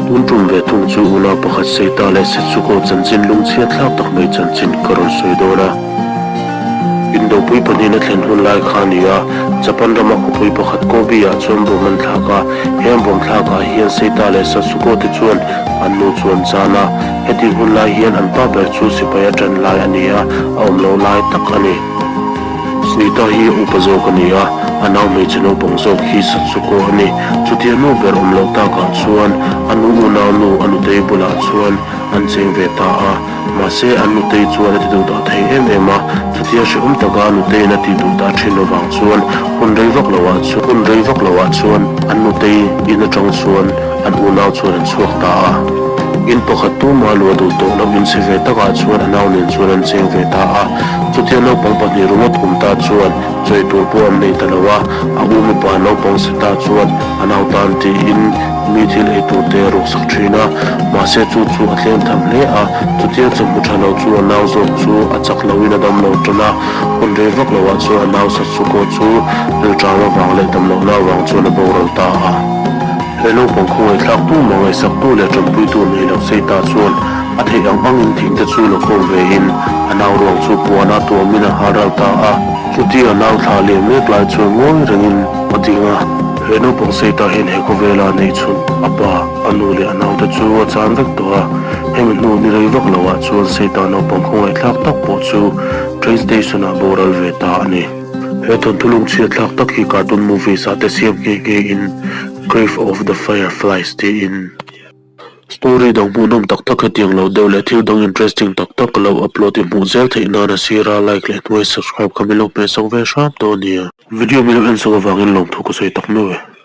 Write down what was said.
Tun tum ve thung chu unau pakhat Seita leh Setsuko chanchin lungchhiat thlak tak mai chanchin ka rawn sawi dawn a. Indopui pahnihna thlen hun lai kha a ni a, Japan rama khawpui pakhat Kobe-ah chuan bawm an thlak a, heng bawm thlakah hian Seita leh Satsuko te chuan an nu chu an chan a. Heti hun lai hian an pa ber chu sipai a ṭan lai a ni a, a awm lo lai tak a ni. Seita hi upa zawk a ni a, a nau hmeichhe naupang zawk hi Satsuko a ni. Chutia nu ber awm loh takah chuan a nu unau nu a nutei bulah chuan an cheng ve ta a. Mahse, an nutei chuan a ti duh dah thei em em a, chutia hrehawm taka nuteiin a tih duh dah thin avang chuan hun rei vak loah chuan hun rei vak loah chuan an nutei in atang chuan an unau chuan an chhuak ta a. In pakhat tuma luah duh tawh loh inchhe ve takah chuan a nau nen chuan an cheng ve ta a. Chutia naupang pahnih ringawt awm ta chuan chawi tur pawh an nei ta lo a, a u mipa naupang si ta chuan a nau tan tiin mi thil ei tur te a ruksak thin a, mahse chu chu a tlem tham hle a, chutia chawhmu tha lo chu a nau zawk chu a chak loin a dam lo tan a, hun rei vak loah chuan a nau Satsuko chu rilṭam avang leh dam lohna avang chuan a boral ta a. He naupang khawngaihthlak tu mah ngaihsak tu leh ṭanpui tu nei lo Seita chuan a theih ang angin thing te chu la khawm vein a nau ruang chu puana tuamin a hal ral ta a, chutia a nau thla leh mek lai chuan ngawi rengin a ding a. He naupang Seita hian he khawvela a neih chhun a pa, a nu leh a naute chu a chan vek tawh a, hemi hnu ni rei vak loah chuan Seita naupang khawngaihthlak tak pawh chu train station ah boral ve ta a ni. He thawnthu lungchhiat thlak tak hi cartoon movies ah te siam nghe nghe in Grave of the Fireflies tiin. Story dang hmuhnawm tak tak hetiang lo deuh leh thil dang interesting tak tak ka lo upload i hmuh zel theih nan a sira like leh hnuai subscribe kha min lo hmeh sak ve hram tawh a nia. Video min lo en sak avangin lawmthu ka sawi tak meuh e.